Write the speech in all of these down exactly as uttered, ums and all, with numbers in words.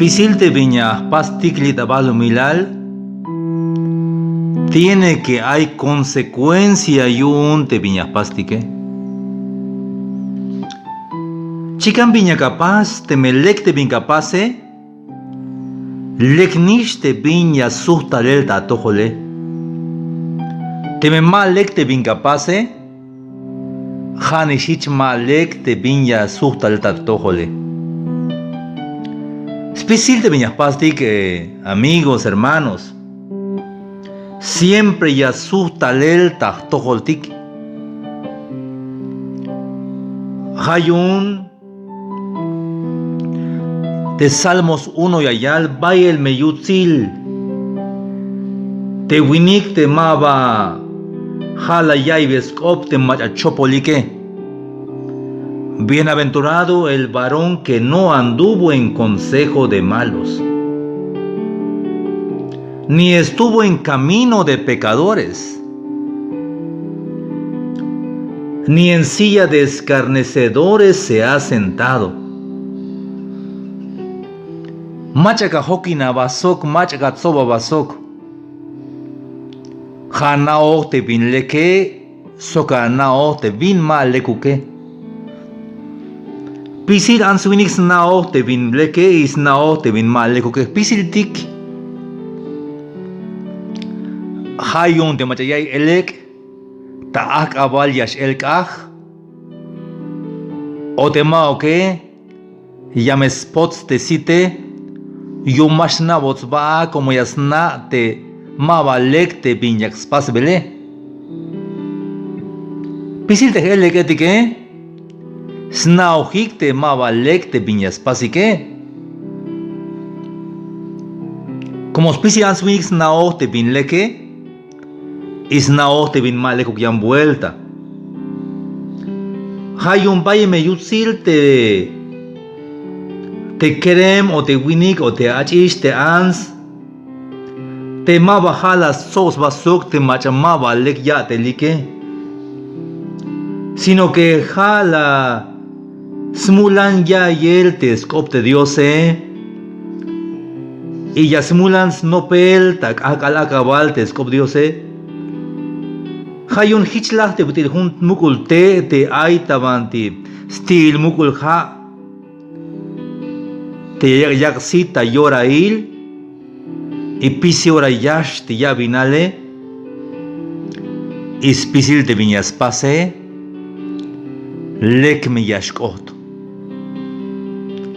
Spisil te bin ya jpastik li' ta balumilal, tiene que ay consecuencia yu'un te bin ya jpastike. Chikan bin yak apas, teme lek te bin ka pase, leknix te bin ya sujt talel ta atojole. Teme ma lek te bin ka pase, ja'nix jich ma lek te bin ya sujt talel ta atojole. Spisil te bin ya jpastik, eh, amigos, hermanos, siempre ya sujt talel ta jtojoltik. Ja' yu'un te Salmos uno ya yal: bayel me yutsil te winik te maba ja' la ya'iybe sk'op te mach'a chopolike. Bienaventurado el varón que no anduvo en consejo de malos, ni estuvo en camino de pecadores, ni en silla de escarnecedores se ha sentado. Mach'a ka jokin aba sok, mach'a ka tsob aba sok. Ja' ana'oj te bin leke, sok ana'oj te bin ma lekuke. Spisil ants winik sna'oj te bin leke y sna'oj te bin ma lekuke, spisiltik. Ja' yu'un te mach'a ya'iy elek' ta ajk'abal ya x-elk'aj, o te ma'uke, ya me spots te site, yu'un ma xna'bot sba a, como ya sna' te maba lek te bin yak spasbele. Spisil te j-elek'etike sna'ojik te maba lek te bin ya spasike. Como spisil ants winik sna'oj te bin leke, y sna'oj te bin ma lekuk yan vuelta. Ja' yu'un bayel me yutsil te, te kerem o te winik o te ach'ix te ants, te maba ja' la stsob sba sok te mach'a maba lek ya'telike, sino que ja' la smulan ya'iyel te sk'op te Diose, y ya smulan snopel ta k'ajk'al ak'abal te sk'op Diose. Ja' yu'un jich laj te bit'il jun muk'ul te' te ay ta banti sti'il muk'ul ja', te yak', yak' sit ta yorail, y spisil ora yax te yabinale, y spisil te bin ya spase, lek me ya xk'ot.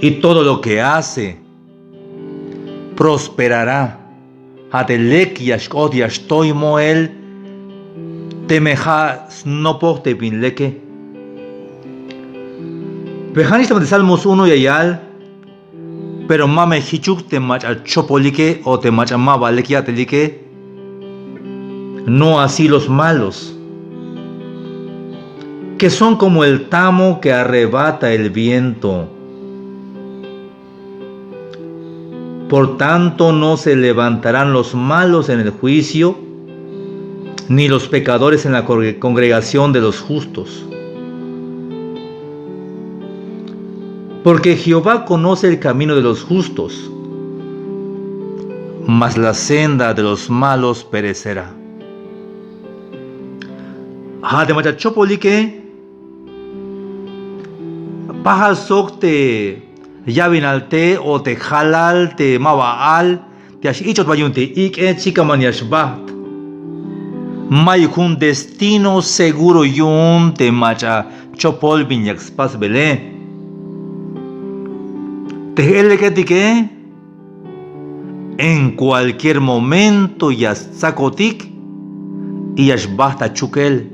Y todo lo que hace prosperará. Ja' te lek ya xk'ot, ya xtoy moel, teme ja' snopoj te bin leke. Pero ja'nix ta banti Salmos uno ya yal: pero ma me jichuk te mach'a chopolike o te mach'a maba lek ya'telike. No así los malos, que son como el tamo que arrebata el viento. Por tanto, no se levantarán los malos en el juicio, ni los pecadores en la congre-, congregación de los justos. Porque Jehová conoce el camino de los justos, mas la senda de los malos perecerá. Ja' te mach'a chopolike, pajal sok te yabinal te' o te jalal te maba al, te ya x-ich'ot ba yu'un te ik'e, chikan ban ya xbajt. Mayuk jun destino seguro yu'un te mach'a chopol bin yak spasbele. Te j-elek'etike, en cualquier momento ya stsakotik y ya xbajt ta chukel.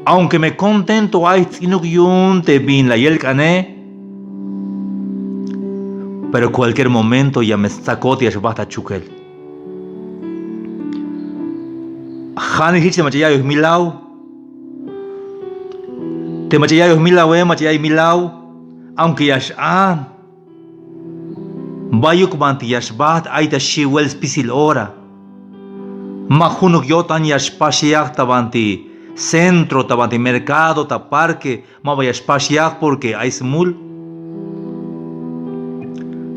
Aunque me contento ay jts'inuk yu'un te bin la yelk'ane, pero cualquier momento ya me stsakot, ya xbajt ta chukel. Ja'nix jich te mach'a ya'iyoj milaw. Te mach'a ya'iyoj milawe, mach'a ya'iy milaw, aunque ya x-an, bayuk banti ya xbajt, ay ta xiwel spisil ora. Ma junuk yo'tan ya xpaxiaj ta banti centro, ta banti mercado, ta parque, maba ya xpaxiaj porque ay smul.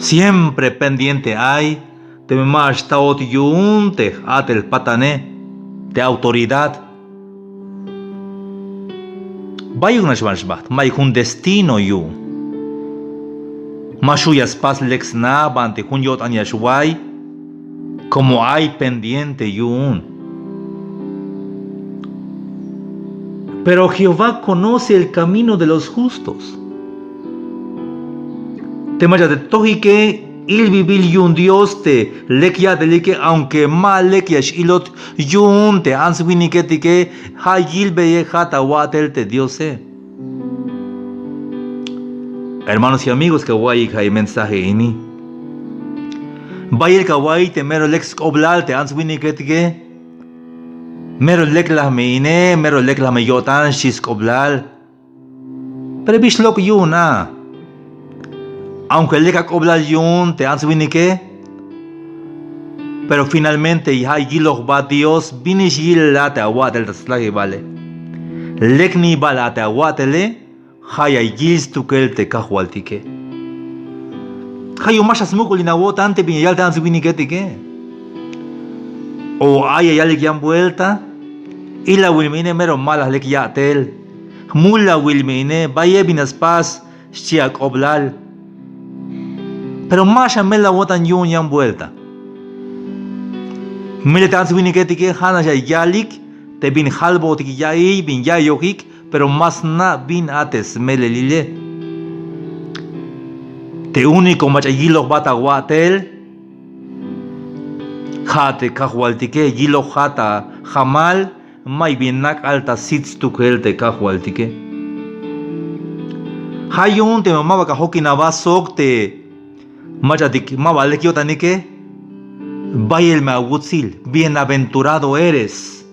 Siempre pendiente ay teme ma xta'ot yu'un te j-a'tel patane, te autoridad. Bayuk nax ban xbajt, mayuk jun destino yu'un. Ma xju' ya spas lek sna banti jun yo'tan ya xway, como ay pendiente yu'un. Pero Jehová conoce el camino de los justos. Te mach'a te tojike ilbibil yu'un Dios te lek ya'telike, aunque ma lek ya x-ilot yu'un te ants winiketike, ja' yilbeyejat awa'tel te Diose. Hermanos y amigos, kawa'iyik ja' e mensaje ini. Bayel kawa'iyik te mero lek sk'oblal te ants winiketike. Mero lek la me ine, mero lek la me yo'tan, xchi sk'oblal. Pero bi xlok' yu'un a. Aunque lek ak'oblal yu'un te ants winike, pero finalmente ja' yiloj jba Dios binix yilel a te awa'tel ta slajibale. Lek nibal a te awa'tele, ja' ya yil stukel te Kajwaltike. Ja' yu'un ma xasmuk'ulin awo'tan te bin ya yal te ants winiketike. O ay ya yalik yan vuelta: ilawil me ine, mero ma la lek ya'tel. Jmulawil me ine, bayel bin la spas, xchi ak'oblal. Pero ma xamel awo'tan yu'un yan vuelta. Melel te ants winiketike ja'nax ya yalik te bin jalbotik ya'iy, bin ya'iyojik, pero ma sna' bin a te smelelile. Te único mach'a yiloj jba ta awa'tel ja' te Kajwaltike, yilojat ta jamal, mayuk bin nak'al ta sit stukel te Kajwaltike. Ja' yu'un teme maba ka jokin aba sok te mach'atik maba lek yo'tanike, bayel me awutsil, bienaventurado eres,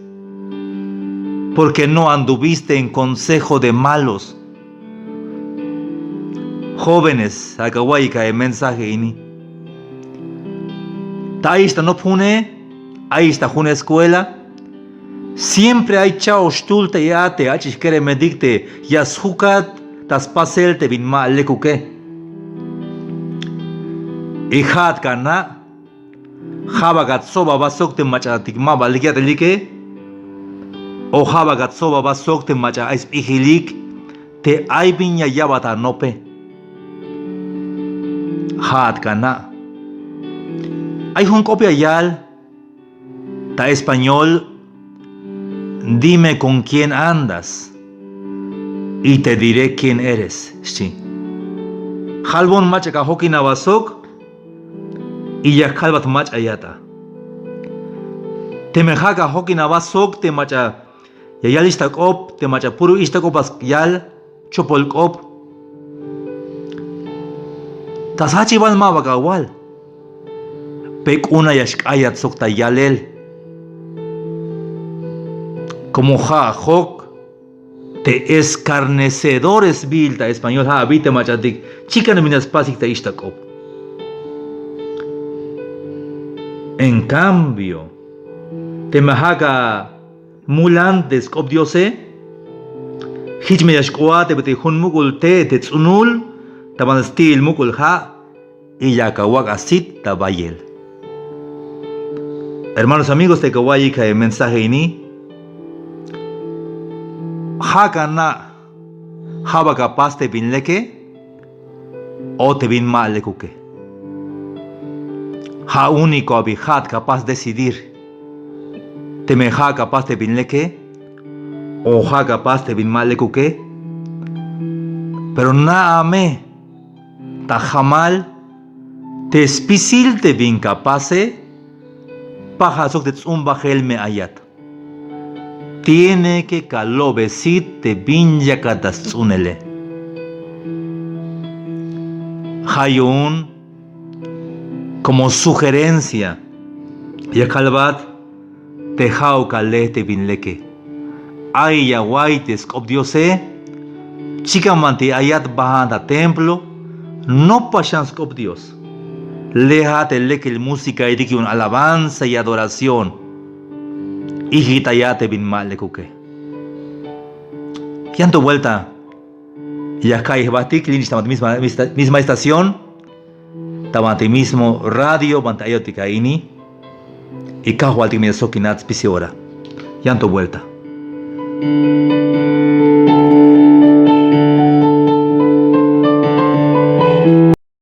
porque no anduviste en consejo de malos. Jóvenes, ak'a awa'iyik a e mensaje ini. Ta ayix ta nop june, ayix ta jun escuela, siempre ay cha'oxtul te a te ach'ix keremetik te ya sjukat ta spasel te bin ma lekuke. Y ja'at ka na', ja' ba ka tsob aba sok te mach'atik maba lek ya'telike, o ja' ba ka tsob aba sok te mach'a ay sp'ijilik te ay bin ya ya'bat anope. Ja'at ka na'. Ay jun k'op ya yal ta español: dime con quién andas y te diré quién eres, xchi. Jalbon mach'a ka jokin aba sok y ya kalbat mach'a ayat a. Teme ja' ka jokin aba sok te mach'a ya yal ixta k'op, te mach'a puro ixta k'op a yal, chopol k'op. Ta sjachibal maba ka wal. Pe k'u'un a ya xk'ayat sok ta yalel. Como ja' ajok te escarnecedores sbiil ta español, ja' abi te mach'atik chikan bin ya spasik ta ixta k'op. En cambio, teme ja' ka mulan te sk'op Diose, jich me ya xk'oat te bit'il jun muk'ul te' te ts'unul ta banti sti'il muk'ul ja', y ya ka wak' asit ta bayel. Hermanos, amigos, te ka wa'iyik a e mensaje ini, ja' ka na', ja' ba ka pas te bin leke o te bin ma lekuke. Ja' único abi ja'at ka pas decidir teme ja' ka pas te bin leke o ja' ka pas te bin ma lekuke. Pero na'a me ta jamal te spisil te bin ka pase, pajal sok te ts'un bajel me ayat. Tiene que ka lo'be sit te bin yakat ta sts'unele. Ja' yu'un como sugerencia ya kalbat te ja'uk ale te bin leke. Ay ya awa'iy te sk'op Diose, chikan banti ayat, bajat ta templo, nopa xan sk'op Dios. Le'at te lekil músicaetik yu'un alabanza y adoración. Ijkitayat te bin ma lekuke. Yan to vuelta ya ka'iy jbatik, lin ixtamat misma, misma estación. ta banti mismo radio banti ayotik a ini. Y Kajwaltik me ya sjokinat spisil ora. Yan to buelta.